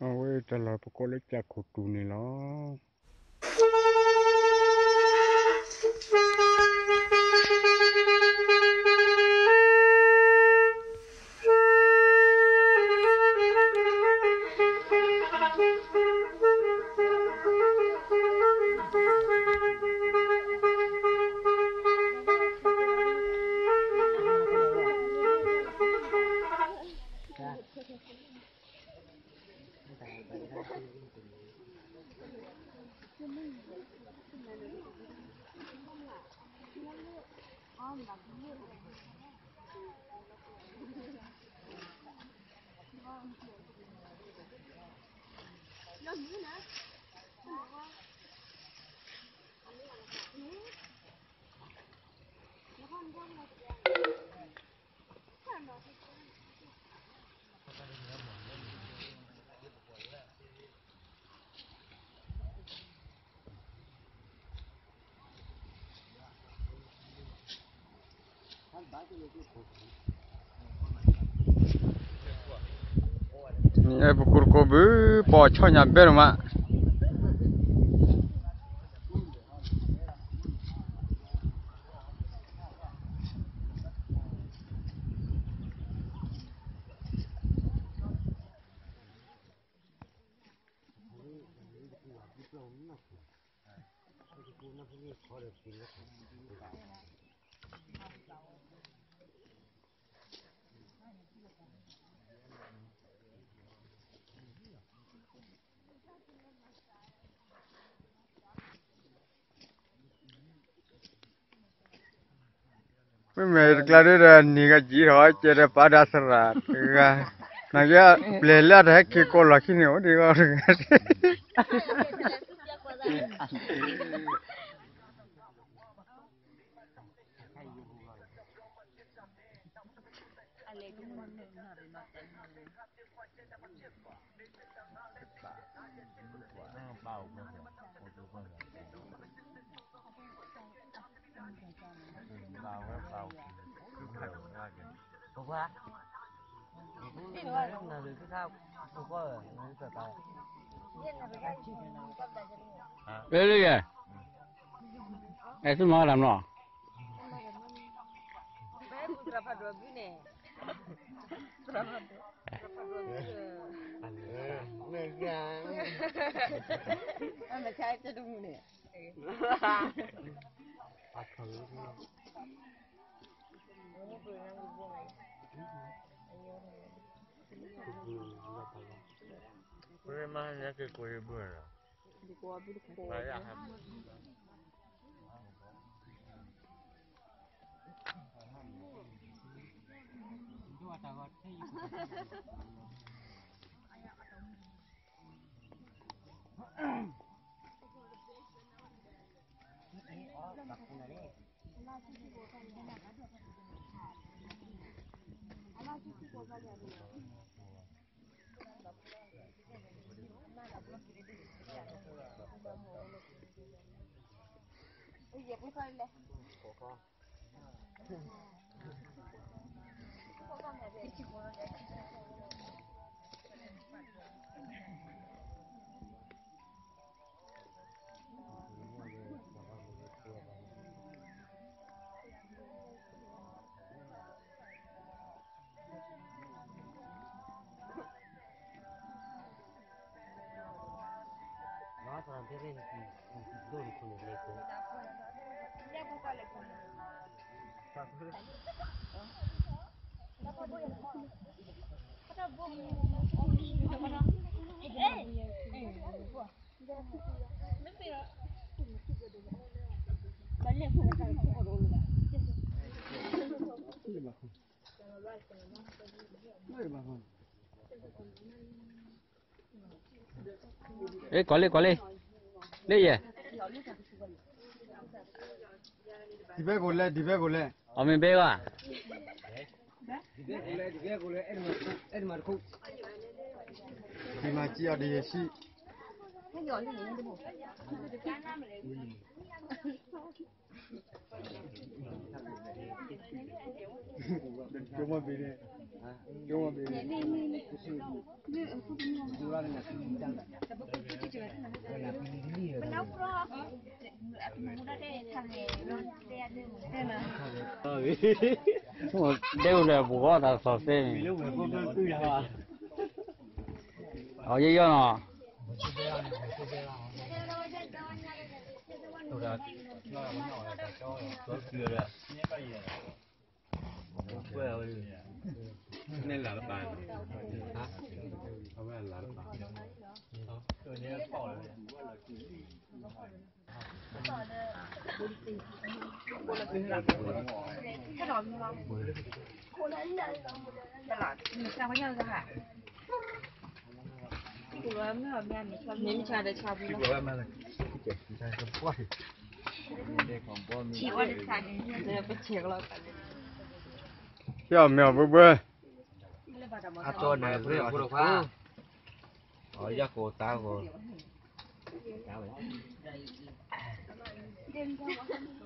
အဝဲတၢ်လီၢ်ပကိးလၢကၠၢ်ခိၣ်တူၢ်န့ၣ်လီၤ. အဲ ပကူတကိးဘု ပှၤဆီညၣ်ဘဲဒိၣ်မး မ့မ့ၢ်တကျါဒ်ဒီး နံၤဂၤကံၤထီၣ်ကဲဒီးပာ်ဒၣ်သရၣ်တဂၤ, နကပျဲၤလၢတဟဲက့ၤကိးလီၢ်ခံန့ၣ် အိၣ်ဒံးဂီၢ်တဂၤ လၢလၢယဲ, အဲ သူမၤလၢမနီၤ, မၤညါက့ၤကိးယဘုၣ်လီၤ. အဲ ကိးလံ ကိးလံ, လၢယဲ, ဒ်ဘဲကိးလဲၣ် ဒ်ဘဲကိးလဲၣ်, အမ့ၢ်ဘဲဘၣ်, ဒ်ဘဲကိးလဲၣ် ဒ်ဘဲကိးလဲၣ်, အဲၣ်တမၤတခိၣ်, ဒ်မၤစံအီၤဒ်ယဲၢ်ဆံ ကမီဘ့ၣ်န့ၣ်, တဲဝဲလၢပဂီၢ်တၢ်သီၣ်သဲန့ၣ်, အယီၢ်ယီၢ်နီၤ, မ့ၢ်မ့ၢ်ဘၣ်, အကၠီန့ၣ် အီၣ်ယၢ်ကိၣ်တၢ်ဂီၤ,